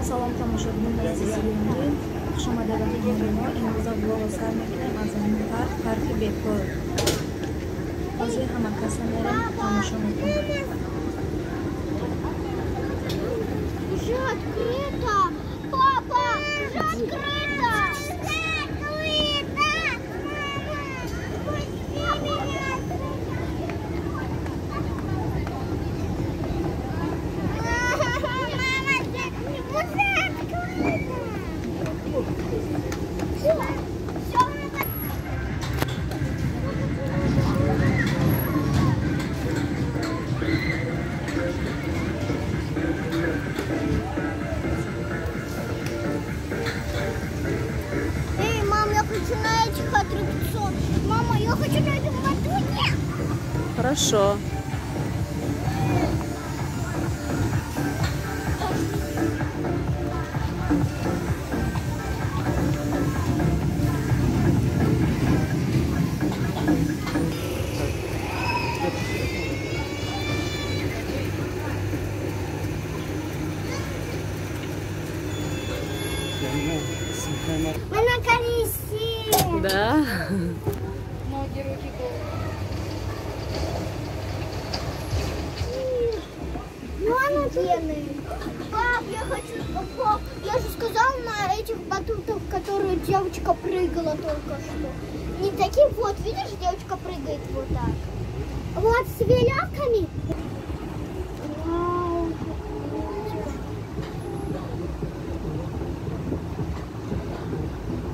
Салом, тамошобинони азизи гиромӣ, хуш омада ба канали мо. Имрӯза влогро сар мекунем аз ҳамин парк, парки Бекор. Ҳозир ҳама каса мерем, тамошо мекунем. Уже открыто! Папа, уже открыто! Открыто! Мама, пусти меня! Мама, уже открыто! Все, все. Эй, мам, я хочу на этих аттракционах. Мама, я хочу на этом батуте. Хорошо. Мы на колесе. Да. Ноги, руки, голову. Ну, офигенные. Пап, я хочу... Пап, я же сказала на этих батутах, которые девочка прыгала только что. Не такие вот, видишь, девочка прыгает вот так. Вот с веревками. Вау.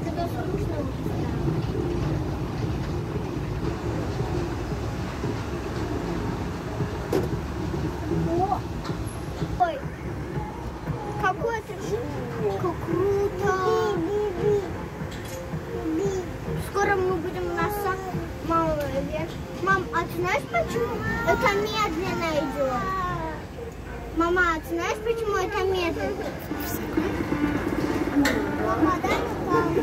Когда скучно уже стало. О! Ой, какой это, как круто! Скоро мы будем на самом верху. Мам, а ты знаешь, почему это медленно идет? Мама, а ты знаешь, почему это медленно? Мама, дай мне палку.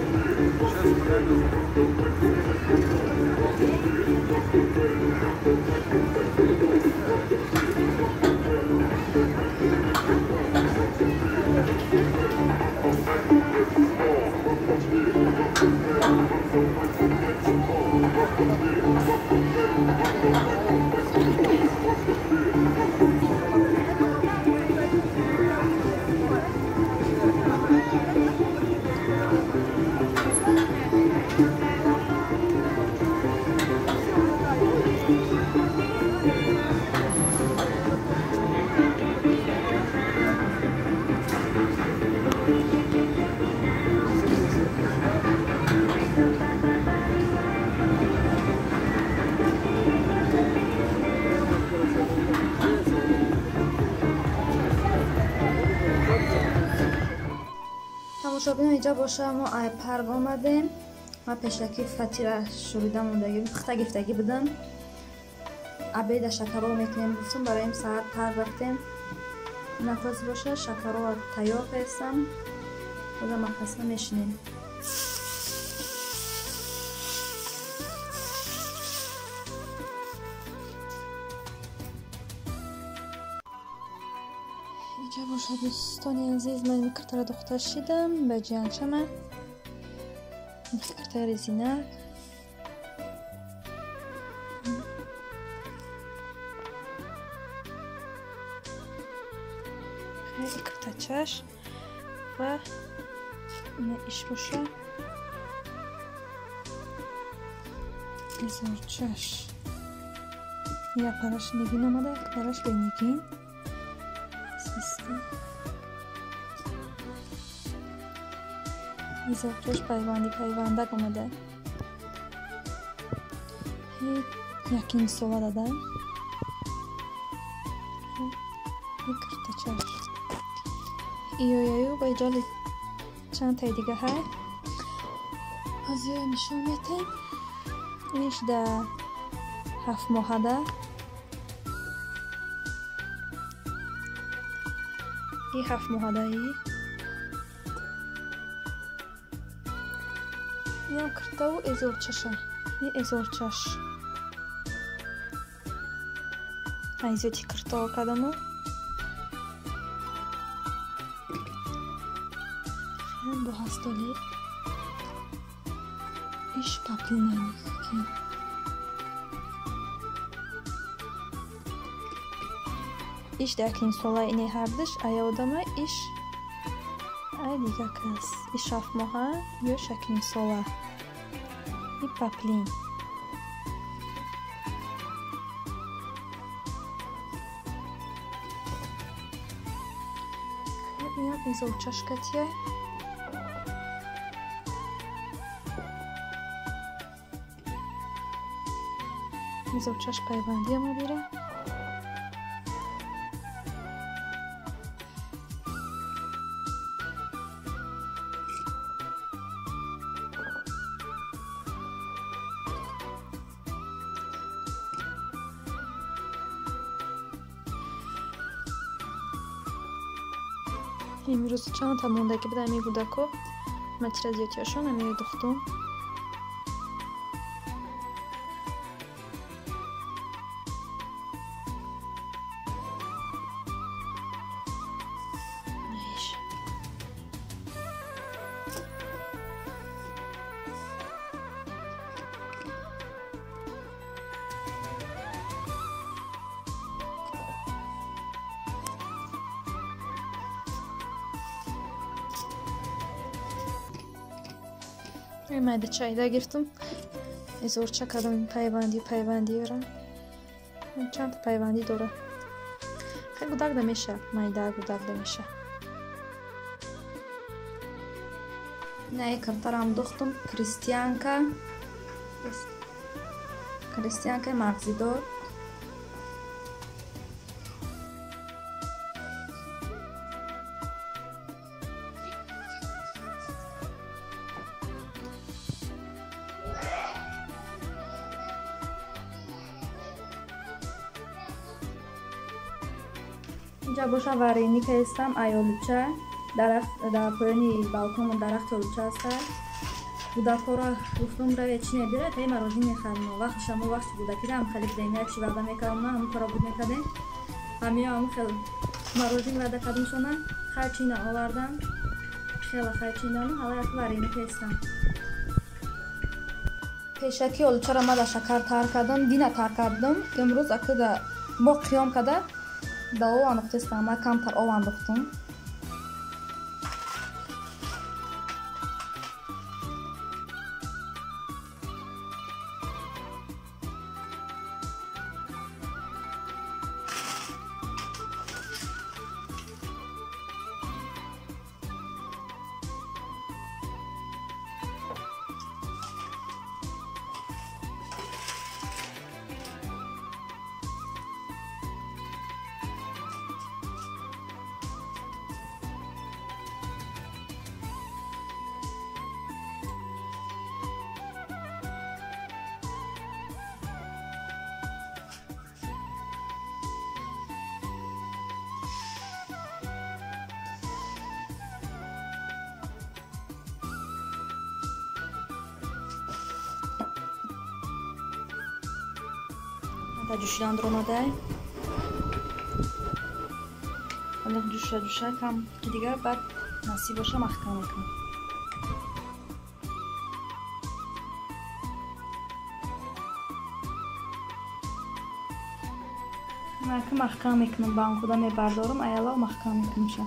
Тамошобино, инҷа боша, мо ай парк омадем. Ма пешакӣ фатира шӯрида мондагӣ, пухта гирифтагӣ будам. Обеда шакаро мекунем гуфтум, барои саат парк рафтем. Нафас боша, шакаро тайёр кардам. Бода макаса мешинем. Инҷа боша, дӯстони азиз, ман ин киртаро духта шидам ба ҷиянчама. Киртаи резина. Хеле киртачаш ва ина иш боша. Изорчаш. Як параш нигин омада, як параш бенигин. Изорчаш пайванди пайвандак омада. Якин сола дада. Киртачаш. Иёяю ба иҷоли чанд таи дига ҳай. Ҳозир нишон метем. Иш да 7 моҳада. И 7 моҳадаи. Инам киртаву эзорчаша. И эзорчаш. Айзоти киртао кардаму. Бо ҳастоли иш паплинаники. Иш дакним сола ине ҳардуш ая одама иш ай дига кас. Иш ҳафтмоҳа ё шакнимсола. И паплин. Инам изолчашкатия. Изолчаш пайвандия мабира. Имрӯз чанд та мондаги буда ами гудако матира зиёдтиашон ами духтум. Майда чайда гирифтум. Изорча кардам пайвандиро. Чанд пайвандӣ дора. Хеле гудак намеша, майда гудак намеша. На картарам духтум крестьянка. Крестьянка мағзидор. Инҷа боша вареника ҳестам, айолуча. Дарахт дар поёни балконмон дарахти олуча аста. Гудакҳоро гуфтум раве чӣ мебирад, эй марожин мехарем. Вақтша мо вақти гудакида ҳам хеле будем, як чи ваъда мекардам, ҳамон кора буд мекардем. Ҳамиё ҳамон хел марожин ваъда кардумшона, хайчина овардан. Хела хайчинану ҳала як вареника ҳестам. Пешаки олучаро ма дар шакар тар кардам, дина тар кардам. Имрӯз акуда бо қиём карда да об андохтестам, ман камтар об андохтум. Ҷӯшидан омадай. Ҳоло ҷӯша ҷӯша кам ки дигар баъд насиб боша маҳкам мекунам. Ман ки маҳкам мекунам, банкуда мебардорам, аяло маҳкам мекунамша.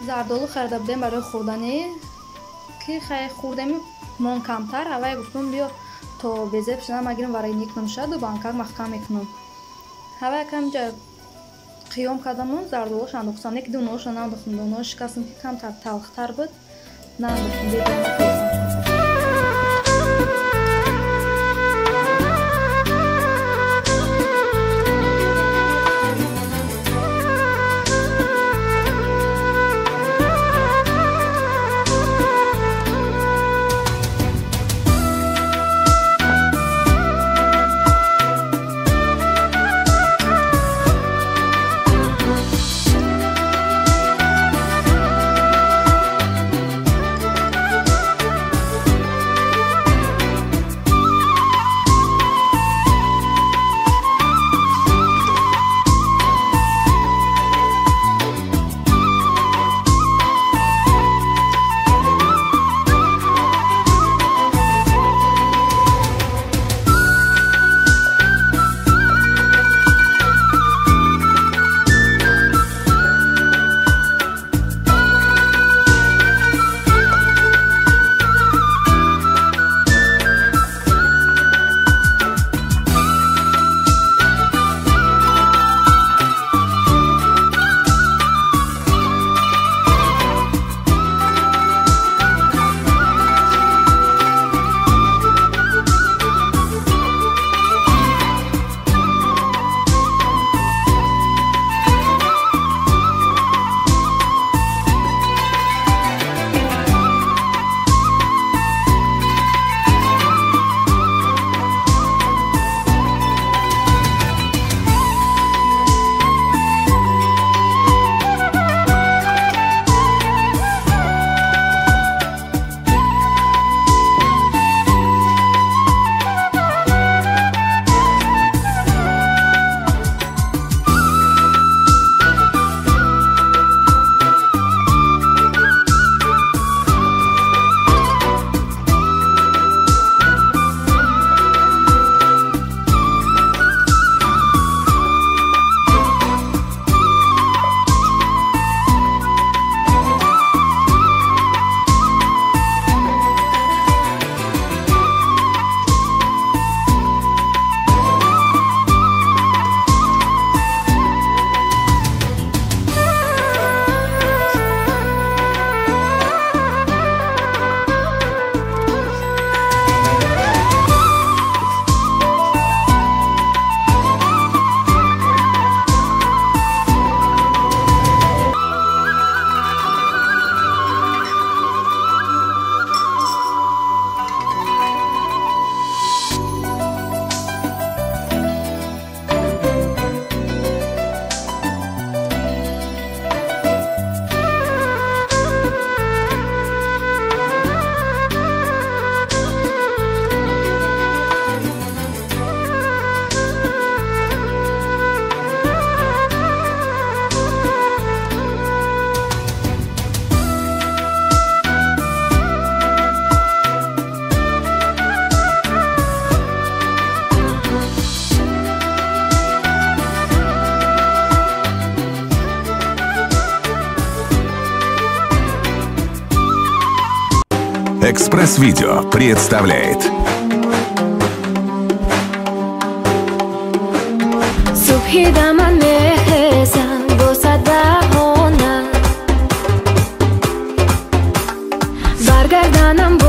Зардолу харида будем барои хӯрданӣ, ки хай хӯрдем, мон камтар. Аввай гуфтум, биё то безеб шудам, ма гирам варенье кунам, шаду банкак маҳкам мекунам. Ҳавай камҷа қиём кардаму зардолуш андохтам, не ки дуноша наандохтам, дунош шикастам, ки камтар талхтар буд, наандохтам. Экспресс-видео представляет. Баргарданам.